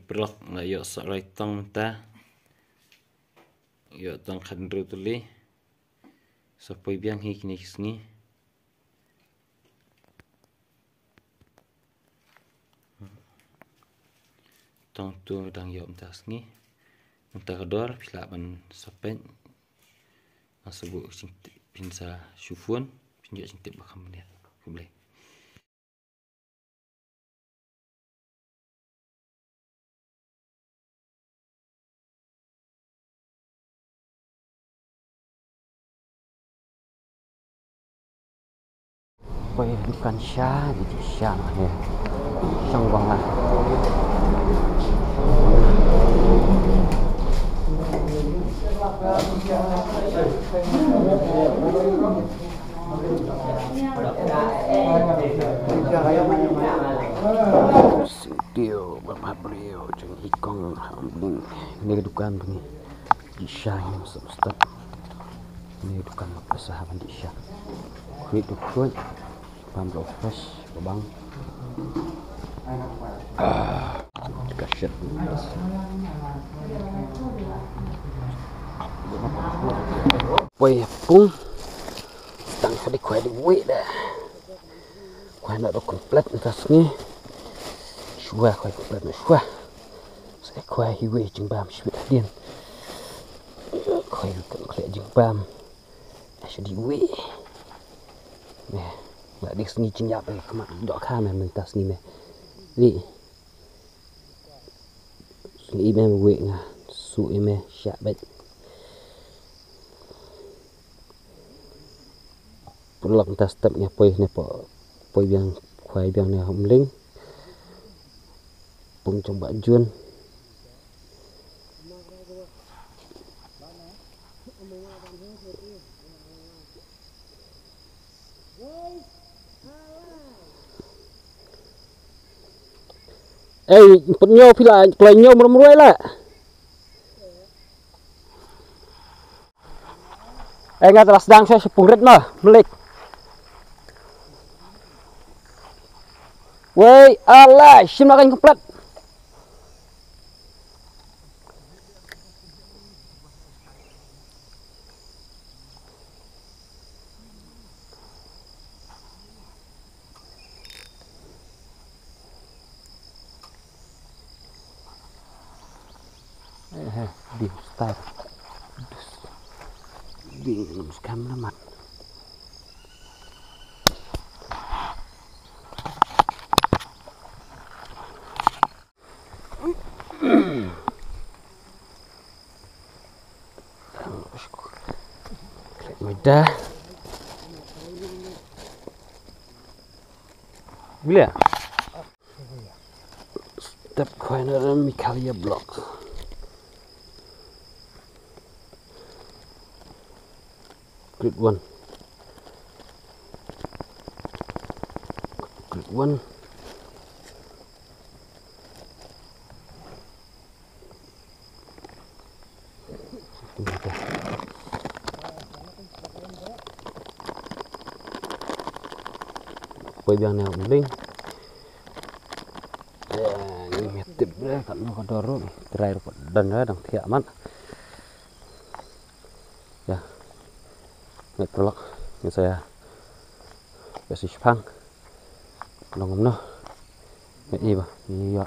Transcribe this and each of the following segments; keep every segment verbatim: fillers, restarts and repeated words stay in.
Paralok, nga ïoh soh rai tong mynta. Ïoh tong khatnriew tylli. Sa poi biang hi kine ki sngi. Tong tu dang ïoh mynta sngi. Mynta ka dor phi lah ban sa peit. Nga sa buh jingtip, phin sa shu phone, phin ïoh jingtip ba kham bniat. Khublei. Poi dukan sha, ïa sha ma ne. Shong bang lah. Singtiew ba mat briew jong i kong ha Umling. Ne dukan bang. Jingsha ngim sop step. Ne dukan ma pisa ban jingsha. Khuid u khuid. Pam dro fresh ba bang. Ah, ka shet. Poi pung. Tang ka dei khwai dei wei da. Khwai na dok komplet na ta sngi. Shuwa khwai komplet na shuwa. Sa khwai hi wei jingbam shibit hadien. Khwai kan khleh jingbam. Sa di wei. Ne, ba dik sngi jingïap eh khmat dok kha me mynta sngi me. Ri. Sngi me wei nga. Su me sha bet. Pulak mynta step nga poi ne po, poi biang khwai biang ne Umling. Pung jong ba Jun. Ei, put ñiew phi la, kloi ñiew mrem ruai la. Ei, nga telah sedang saya sepung rit mah, melik. Wei, alah, sim makan komplet. Eh, eh, di start. Dus. Di, nus kam namat. Meda. Bila? Step corner Mikhalia block. Grade one. Grade one. Poi biang ne Umling. Ïa, ngi tip re kat no ka dor ruh. Trai ruh pat don re dang thiah mat. Ïa. Ngi trlok. Ngi sa ïa. Ba shi shipang. Long kumno. Ngi i ba. Ïa.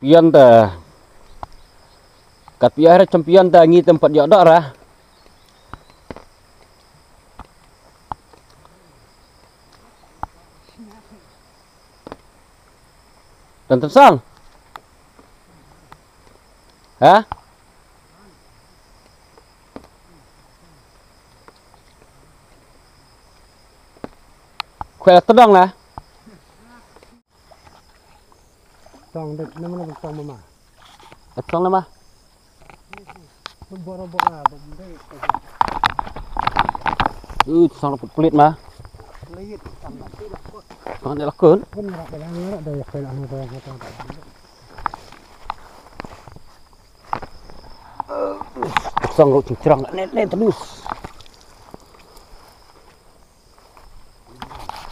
Champion ta. Kat pia re champion ta ngi tempat jok dok ra. Dan tensang. Ha? Khwel tedong lah. Tong dek nama nama tong mama. Tong nama? Pun boro boro ba mde. Uh, tong put kulit ma. Leit tang ba tu lah kot. Tong dek lah kot. Pun ngerak dalam ngerak dari kena ngerak. Sang ruk cingcrang ne ne terus.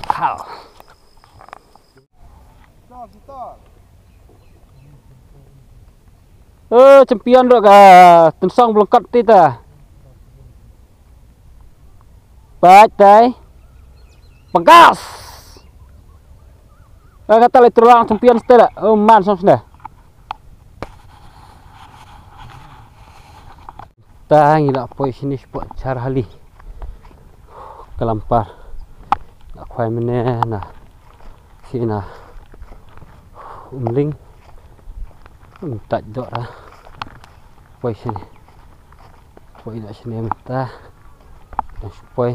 Kau. Eh, champion ruk ka tensong belengkat ti ta. Pat tai. Pangkas. Eh, kata le terang champion stela. Oh, man sam sene. Ta ngi la poi shini spot char hali. Kalampar. La khwai mene na. Sina. Umling. Um, taj dok ra. Poi shini. Poi na shini mynta. Tang shu poi.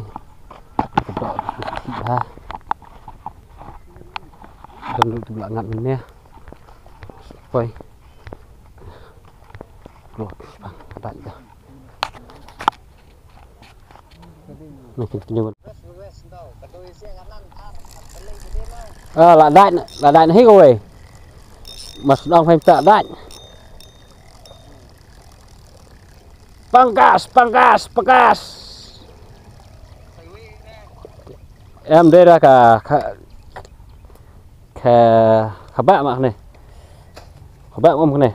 Ka dok ka dok ha. Don ruh tu bla ngat mynne. Shu poi. Bro, bang, dai dah. Makin kenyot. Ah, la dai, la dai na hi kawei. Mas dong phai mynta dai. Pangkas, pangkas, pangkas. Em dei ra ka, ka, ka, ka ba ma kane. Ka ba ma kane.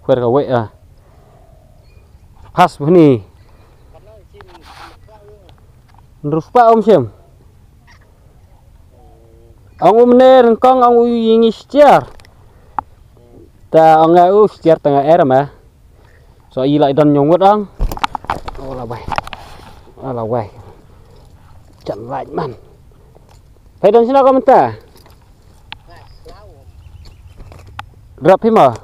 Kwer ka wei ah. Pas bni. Nrus pa om shem. Ong u mne ryngkong ong u ïing i shtiar. Ta ong nga u shtiar ta nga er ma. So i la i don ñiong wut ong. O la wai. O la wai. Jan lait man. Phi don shano ka mynta? Drop phi mo?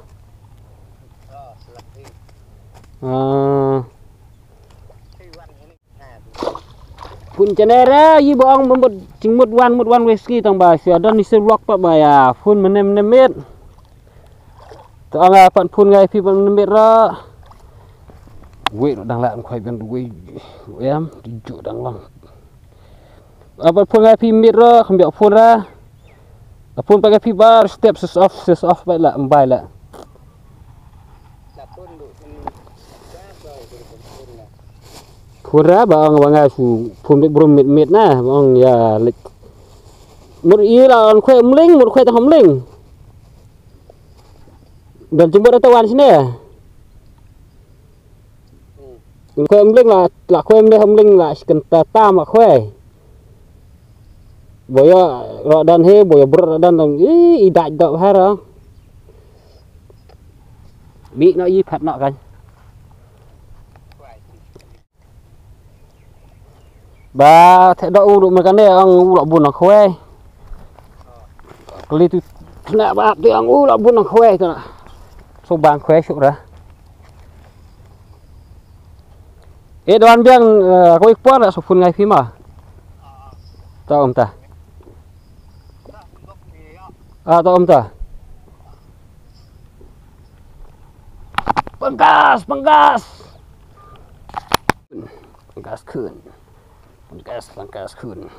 Ah. Phone channel ra, i ba ong ba mut jingmut wan, mut wan whisky tang ba shu don ni se vlog pa ba ïa phone mynne mynne miet. To ong a pat phone ngai phi pat mynne miet ra. Wei dang la khwai ben wei. Em, ju dang long. A pat phone ngai phi miet ra, kham biak phone ra. A phone pat ngai phi bar step sus off, sus off bai la, bai la. Phone ra ba ong ba nga shu phone bit brum mit mit na ba ong ïa lek. Mut i la on khwai mling, mut khwai tang mling. Dan jumpa da tawan sini. Khwai mling la, la khwai mling mling la sekentar tam la khwai. Boyo ro dan he, boyo bro dan dan. I, i dai dok hara. Mi no i phat no kan. Ba te do u du me kan de ang u la bun ang khwai. Kali tu na ba te ang u la bun ang khwai tu na. So bang khwai shu ra. E doan biang, eh, ko ik por la so phone ngai phi ma. Ta om ta. Ah, ta om ta. Pangkas, pangkas. Pangkas khun. Pangkas, pangkas khun.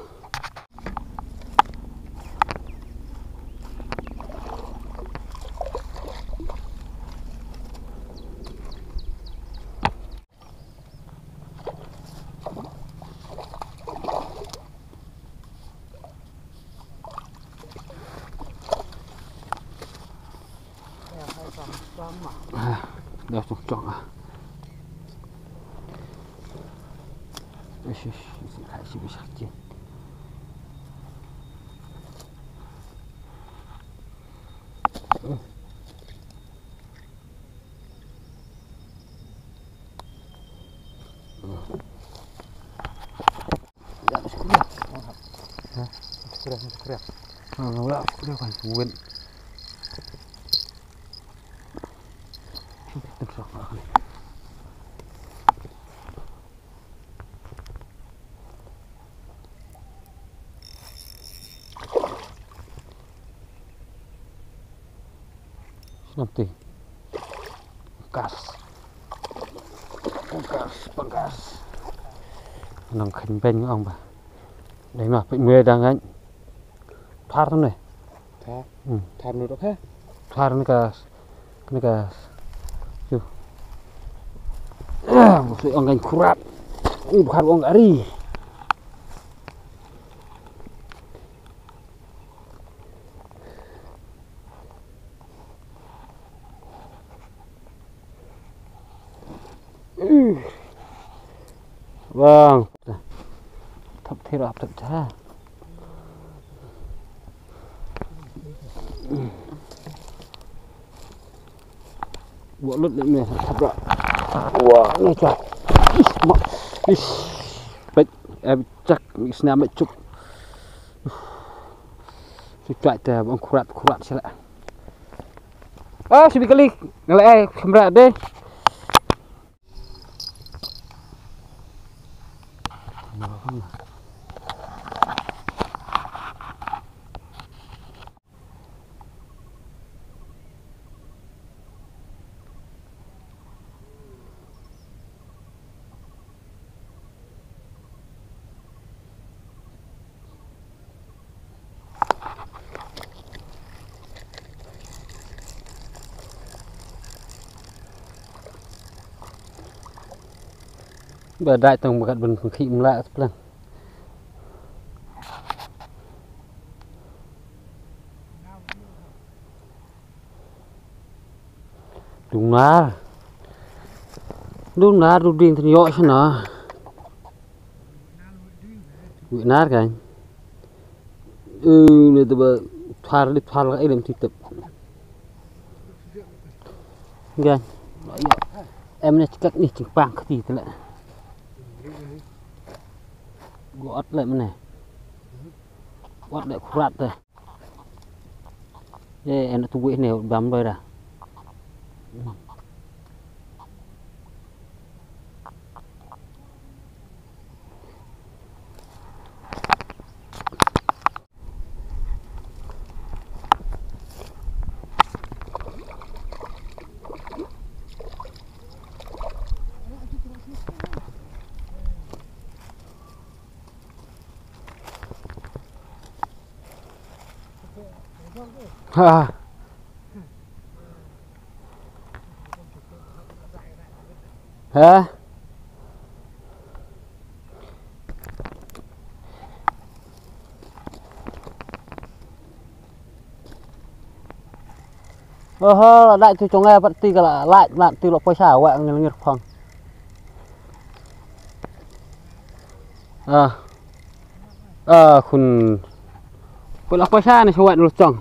Ah, dah tu cok ah. Ish, ish, ish, ish, ish, ish. Ngam ti. Pangkas. Pangkas, pangkas. Nang khein beiñ ong ba. Dei ma peit mwe dang ngan. Thar ne. Thar. Hmm. Thar nu dok ha. Thar ne ka. Ne ka. Chu. Ah, musuh ong kan kurat. Ui, bukan ong ari. Vâng. Thap thir ap thap tha. Wa lut le me thap ra. Wa ne cha. Is ma. Is. Pet. Em chak mi sna me chup. Su chak te bang kurat kurat sila. Ah, sibi kali. Ngalai ai kamera deh. Ba dai tang ba kat ban khih mla splang. Dungnar. Dungnar du ding tyn yo shna. Winar kan. Ư ne teba thar di thar la ilem titep. Kan. Em ne chikak ni chingpang kati tele. Go at le mene. Wat le kurat te. Eh, en tu wih ne bam doi da. Ha. Ha. Oho, la dai tu chong ai pat ti ka la, la mat ti lo poisa wa ngil ngir khong. Ah. Ah, khun. Pula poisa ni sawat lo chong.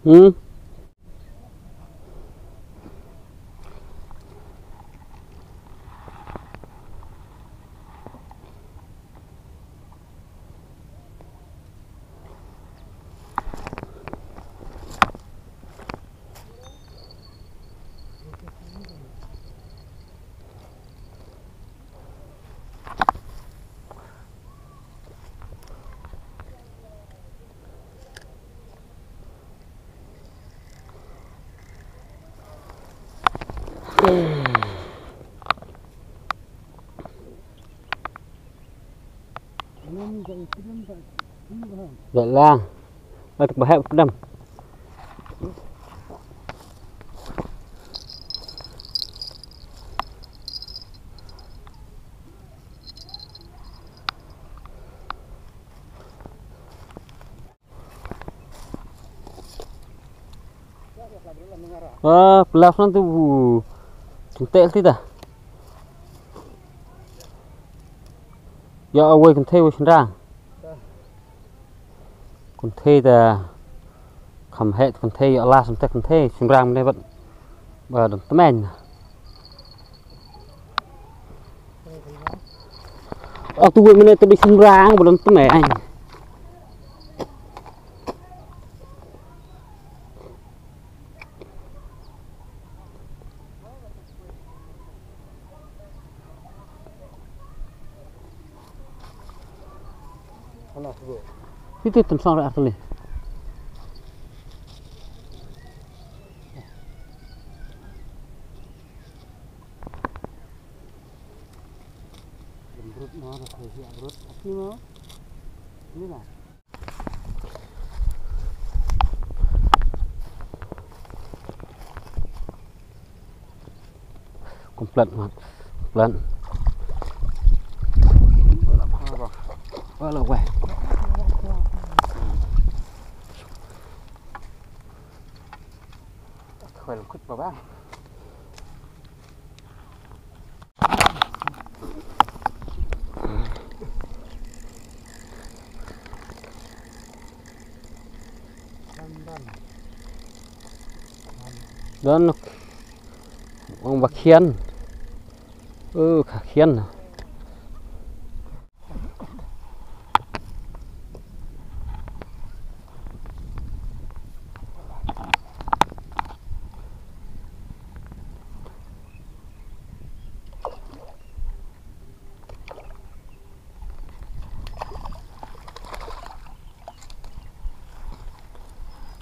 Hmm. Dek lang. Ngat ba hep kedam. Ah, pelaf nan tu bu. Tek ti dah. Ya awai kan thei wa sendang. Kun thei ta. Kham heh kynthei, ïa la sam te kynthei, shynrang mynne bad ba don tmeiñ. Atu wei mynne te dei shynrang ba don tmeiñ. Ti ti tun song ra arteli. Komplet mat. Komplet. Wala wai. Khoi lengkut pa bang. Don ong ba khian. Ơ, ka khian.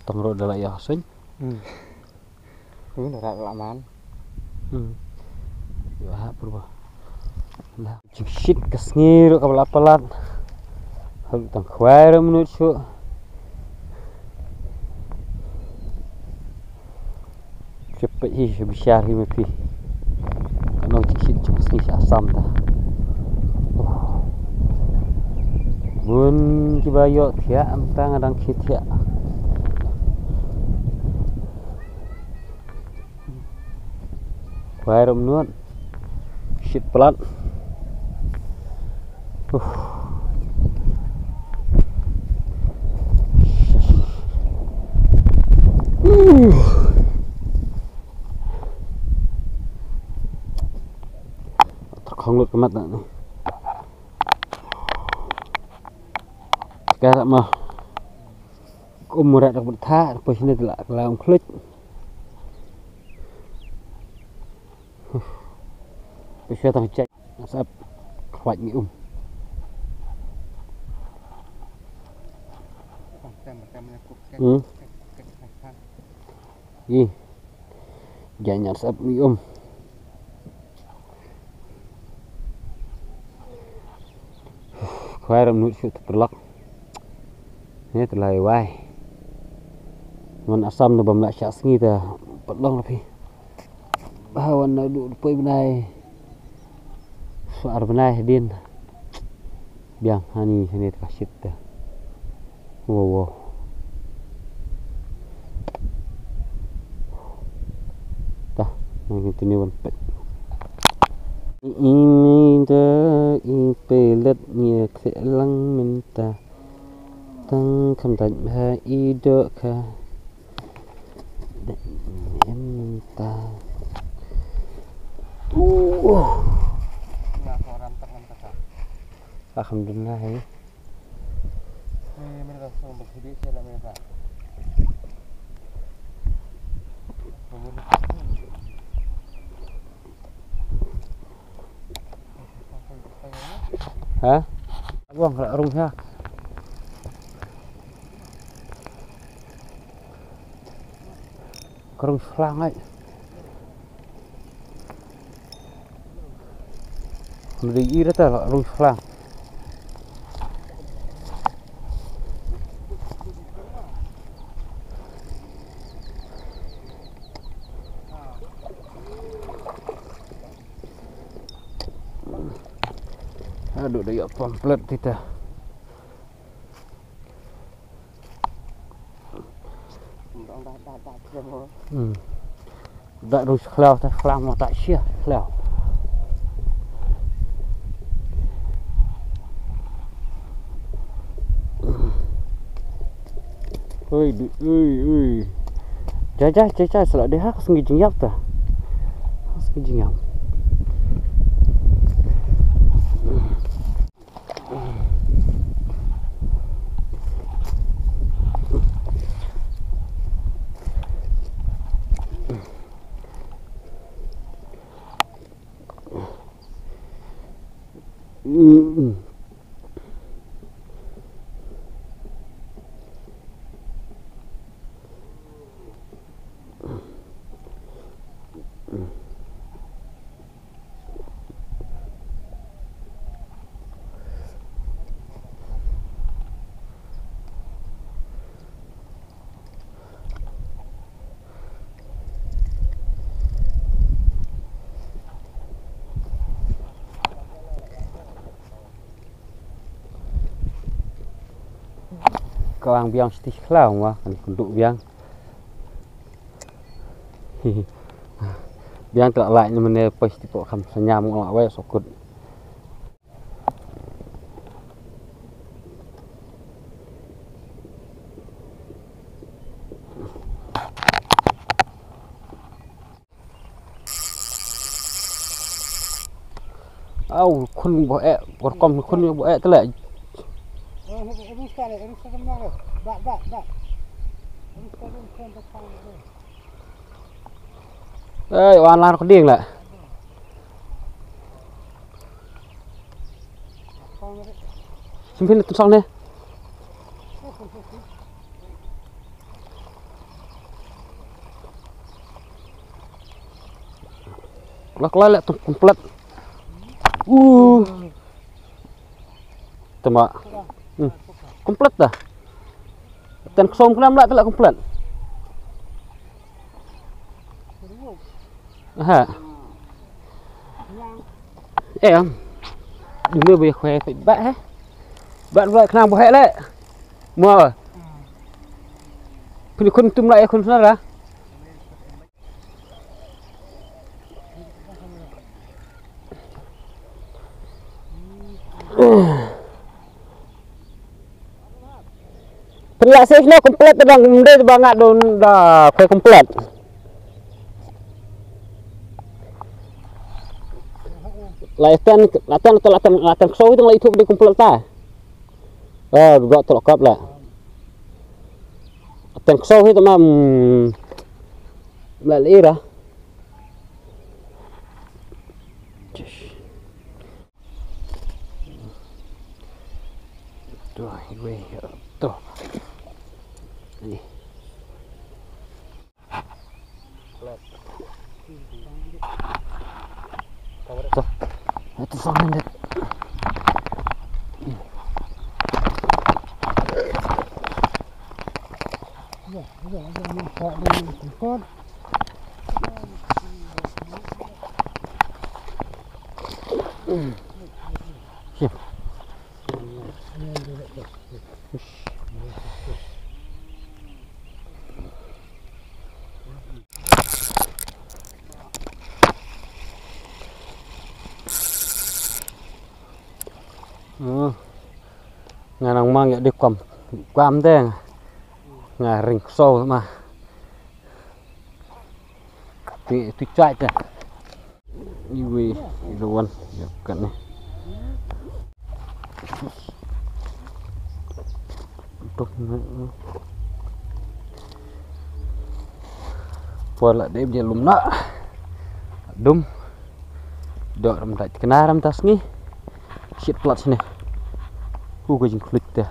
Tang ruh da la ïa seng. Hmm. Ui, da la man. Hmm. Ïa ha purba. Lah. Jingshit ka sngi ruh kaba la palat. Haduh tang khwai ruh mynta shuh. Shu peit hi, shu bishar hi ma phi. Kano jingshit jingsngi sha Assam ta. Oh. Bun kiba ïoh thiah, mynta nga dang khie thiah. Khwai ruh mynta. Shit palat. Uh. Uh. Tyrkhong lut ka mat na ni. Ka rat ma. Ka um rat ka btha, ka poi shane te la, ka la um khluit. Poi sha tang chai. Sap khwat ngi um. Hmm. Ih. Jan ïa sap ngi um. Khwai ram nut shu tu perlak. Ni te lai wai. Ngan Assam na bam la sha sngi ta pat long la phi. Ba wan na du poi bnai. Shu ar bnai din. Biang hani hani ta ka shit ta. Wow, wow. Ta, ngan continue wan pet. I mynta i pelet ngi khleh lang mynta. Tang kham dait bha i doh ka. Dait mynta. Uh. Alhamdulillah, eh. Ha? Abang, ka la rung sha. Ka rung sha lang ai. Ka dei i rata la rung sha lang. Aduh, da ïoh pamphlet kita. Hmm. Da rung sha khlaw ta, khlaw mo ta shia khlaw. Ui, du-, ui, ui. Ja, ja, ja, ja, sa la dei ha ka sngi jingïap ta. Ha ka sngi jingïap. Ka wang biang siti khlaw ma kan kunduk biang. Biang tak lai ni mene pas ti pok kham senyam ngok wek sokut. Au, khun bo eh, bor kom khun bo eh tele. Eh, wan lar ko ding le. Simpin tu sang ne. Lak lak lak tu komplet. Uh. Tama. Hmm. Komplet dah. Ten ksom kena melak telah komplet. Aha. Eh, am. Dulu boleh kue kue bat eh. Bat bat kena bohek lek. Mau. Pun kun tum lah ya kun saudara. Pynlah save na komplet te dang mdei te ba nga don da kwe komplet. La iten la ten la ten la ten kso itu la itu di komplet ta. Eh, dua telok kap la. Ten kso itu mam la ira. Tuh, gue, tuh. Ini. Tuh, itu sound dia. Nga nang mang ya di kwam kwam deng. Nga ring so ma. Ti ti chai ta. Iwi iluan ya kan ni. Tuk ni. Pua la dei bia lum na. Dum. Dok ram dai kena ram tas ni. Shit plat sini. Ku ko jing klik te.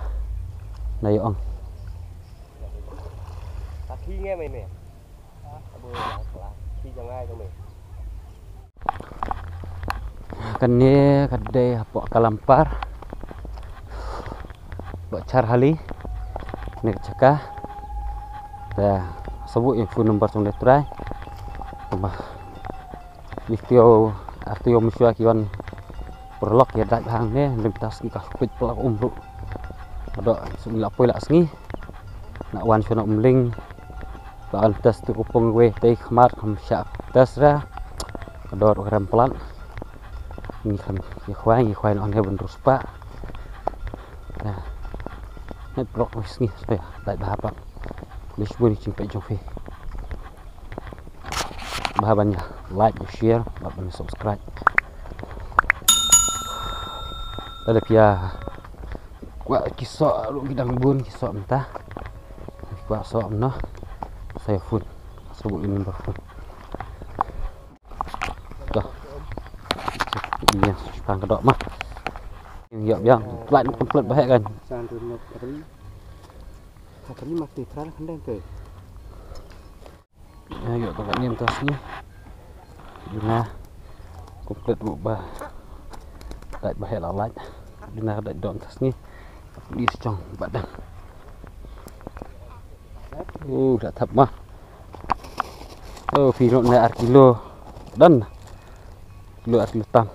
Na yo ong. Aki nge mai me. Kane ka dei hapoh Kalampar. Hapoh Charhali. Kane ka jaka. Te sabu ïa phone number jong le trai. Tama. Ni tio artio miswa ki wan. Perlok ïa dai bhang ne lim tas ki ka kuit pelak um ru. Ado sum la poi la sngi. Na wan shona Umling. Ba an test tu kupung we tei khmat kham sha test ra. Ka dor u rem plat. Ngi kham ngi khwai ngi khwai nong ne ban rus pa. Na. Net brok we sngi spe dai ba pa. List bun jingpeit jong phi. Bha ban ïa like, share bad ban subscribe. Lada phi ïa kwah ki soh ruh ki dang bun ki soh mynta. Kwah soh mynno, sa ïa phone. Sa buh ïa number phone. Dah. Ini yang tang kedok mah. Yang yak yang plat plat bahaya kan. San tu nok tadi. Tadi mati terang kandang ke. Ya, yak tak ni tas ni. Duna komplit bu ba. Tak bahaya lah light. Duna tak dom tas ni. Di secong badan. Oh, dah thap mah. Oh, phi noh na ar kilo. Dan. Kilo ar kilo tam.